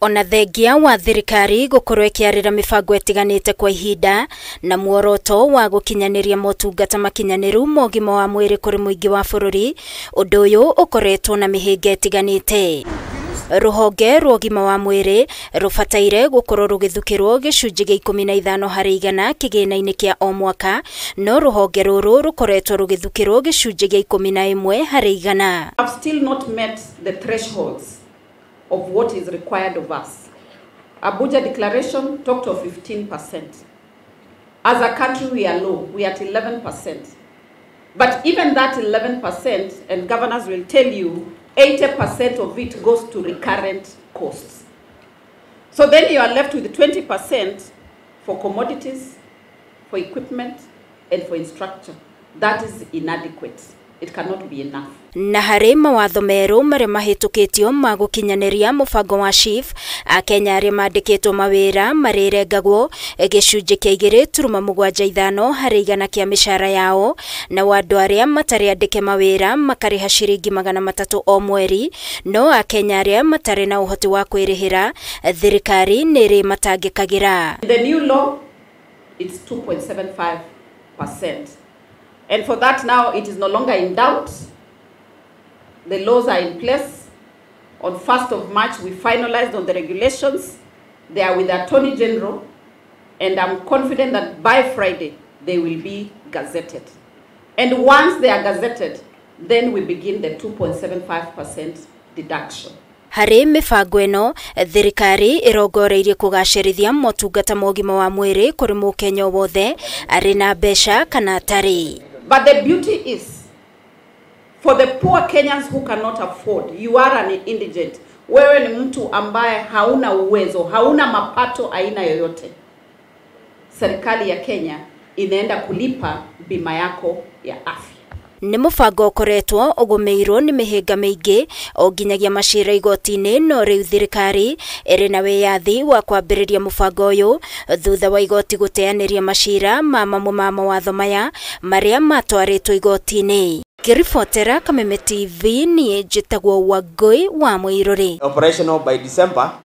Ona thengia wa thirikari gũkorwo ĩkĩarĩra mĩbango ĩtiganĩte kwa ihinda na muoroto wa gũkinyanĩria motungata makinyanĩru ma ũgima wa mwĩrĩ kũrĩ mũingĩ wa bũrũri, ũndũ ũyũ ũkoretwo na mĩhĩnga ĩtiganĩte. Rũhonge rwa ũgima wa mwĩrĩ rũbataire gũkorwo rũgĩthukĩrwo gĩcunjĩ gĩa 15 harĩ igana kĩgĩna-inĩ kĩa o mwaka, no rũhonge rũrũ rũkoretwo rũgĩthukĩrwo gĩcunjĩ gĩa 11 harĩ igana. Have still not met the thresholds of what is required of us. Abuja Declaration talked of 15%. As a country, we are low, we are at 11%. But even that 11%, and governors will tell you, 80% of it goes to recurrent costs. So then you are left with 20% for commodities, for equipment, and for infrastructure. That is inadequate. It cannot be enough. Na harĩ mawatho merũ marĩa mahĩtũkĩtio ma gũkinyanĩria mũbango wa SHIF, Akenya arĩa mandĩkĩtwo mawĩra marĩrengagwo gĩcunjĩ kĩa 2.75 harĩ igana kĩa mĩcara yao, na andũ arĩa matarĩ andĩke mawĩra makarĩha ciringi 300 o mweri, no Akenya arĩa matarĩ na ũhoti wa kwĩrĩhĩra thirikari nĩ ĩrĩmatangĩkagĩra. The new law, it's 2.75%. And for that now, it is no longer in doubt. The laws are in place. On 1st of March, we finalized on the regulations. They are with the Attorney General, and I'm confident that by Friday, they will be gazetted. And once they are gazetted, then we begin the 2.75% deduction. Harĩ mĩbango ĩno, thirikari ĩrongoreirie kũgacĩrithia motungata ma ũgima wa mwĩrĩ kũrĩ mũkenya wothe arĩ na mbeca kana atarĩ. But the beauty is, for the poor Kenyans who cannot afford, you are an indigent. Wewe ni mtu ambaye hauna uwezo, hauna mapato aina yoyote. Serikali ya Kenya inaenda kulipa bima yako ya afya. Nĩ mũbango ũkoretwo ũgũmĩirwo nĩ mĩhĩnga mĩingĩ o nginyagia macira igoti-inĩ, no rĩu thirikari ĩrĩ na wĩyathi wa kwambĩrĩria mũbango ũyũ thutha wa igoti gũteanĩria macira ma mamwe ma mawatho maya marĩa matwarĩtwo igoti-inĩ. Ngĩribotera Kameme TV, niĩ njĩtagwo Wangũi wa Mũirũrĩ. Operational by December.